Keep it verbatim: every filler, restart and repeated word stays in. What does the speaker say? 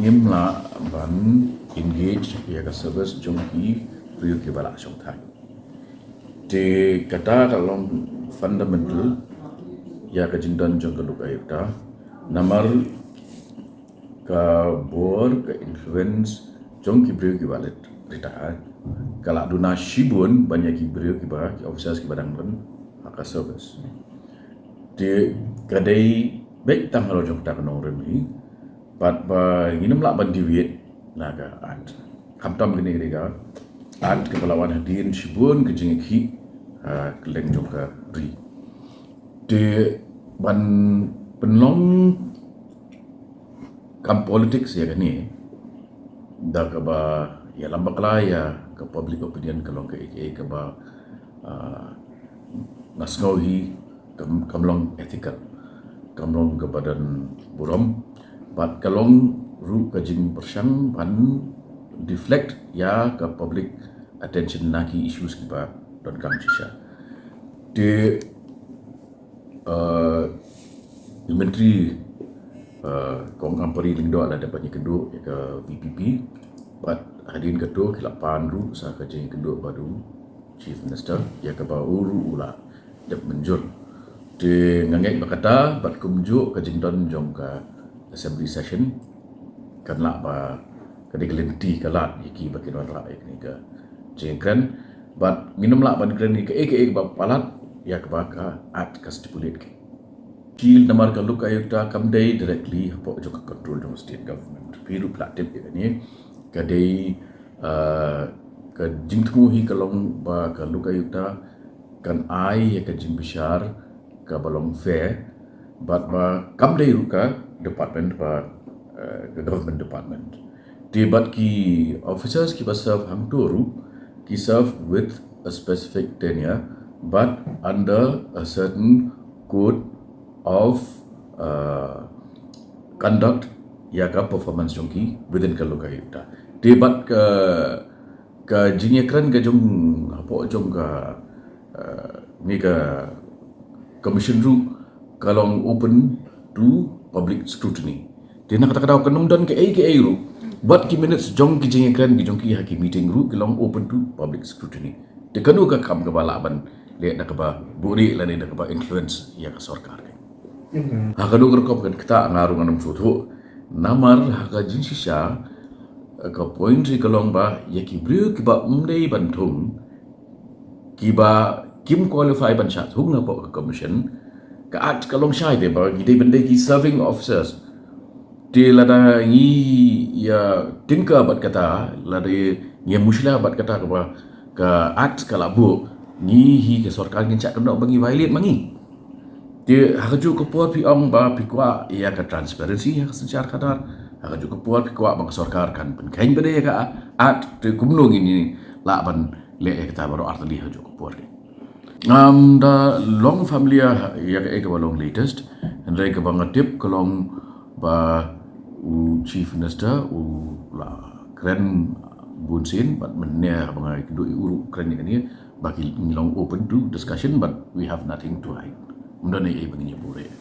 Ngim lah ban engage ïa ka service jong ki briew kiba la shongthait. Te kata ka long fundamental ïa ka jingdon jong ka Lok Ayukta. Namar ka bor, ka influence jong ki briew kiba la retire ka la duna shibun ban ïa ki briew kiba, ki officers kiba dang don ha ka service. Te ka dei beit tang halor jong kata ka nongrim hi. Bad ba ngin ym lah ban deviate na ka Act. Khamtam kane ka dei ka Act kaba la wan hadien shibun ka jingïakhih ha kylleng jong ka ri. Te ban pynlong kam politics ïa kane da kaba ïalam bakla ïa ka public opinion ka long kaei kaei kaba, ah, nga sngew hi kam, kam long ethical, kam long kaba don burom, bad ka long ruh ka jingpyrshang ban deflect ïa ka public attention na ki issues kiba donkam shisha. Te, uh, Myntri, uh, Kong Ampareen Lyngdoh la dep ban ïakynduh ïa ka VPP, bad hadien kato ki la pan ruh sa ka jingïakynduh bad u Chief Minister ïa kaba u ruh u la dep mynjur. Te nga ngeit ba kata bad kumjuh ka jingdon jong ka assembly session kan lah ba ka dei ka lynti ka lad ïa kiba kin wanrah ïa kane ka jingkren. Bad ngin ym lah ban kren ïa kaei kaei ba palat ïa kaba ka Act ka stipulate ki. Ki namar ka Lok Ayukta kam dei directly hapoh jong ka control jong state government. Phi ruh phi la tip ïa kane. Ka dei, uh, ka jingthmu hi ka long ba ka Lok Ayukta kan ai ïa ka jingbishar kaba long fair, bad ba kam dei ruh ka department ba, uh, ka government department. Te bad ki officers kiba serve hangto ruh ki serve with a specific tenure, but under a certain code of, uh, conduct ïa ka performance jong ki within ka Lok Ayukta. Te bad ka, ka jingïakren ka jong hapoh jong ka, uh, ni ka commission ruh ka long open to public scrutiny. Te na kata ka daw kan ym don kaei kaei ruh, bad ki minutes jong ki jingïakren ki jong ki ha ki meeting ruh ki long open to public scrutiny. Te kano ka kam kaba lah ban leh da kaba buhrieh lane da kaba influence ïa ka sorkar? Ha kano ka rukom kan kata nga ruh ngan ym sngewthuh. Namar ha ka jingshisha ka point hi ka long ba ïa ki briew kiba ym dei ban thung, kiba kim qualify ban shah thung hapoh ka commission, ka Act ka long shai te ba ki dei ban dei ki serving officers. Te lada ngi ïa tyngka bad kata, lada ngi ïa mushlia bad kata kaba ka Act ka la buh, ngi hi ka sorkar ngin shah kynnoh ba ngi violate ma ngi. Te ha kajuh ka por phi ong ba phi kwah ïa ka transparency ha ka synshar khadar, ha kajuh ka por phi kwah ba ka sorkar kan pynkheiñ bad ïa ka Act, te kumno ngin lah ban leh ïa kata baroh artylli ha kajuh ka por? Ngam da long familiar ïa kaei kaba long latest, hynrei kaba nga tip ka long ba u Chief Minister u la kren bunsien, bad mynne haba nga ïakynduh ïa u ruh u kren ïa kane, ba ki long open to discussion, but we have nothing to hide. Ym don ei ei ba ngin ïa buhrieh.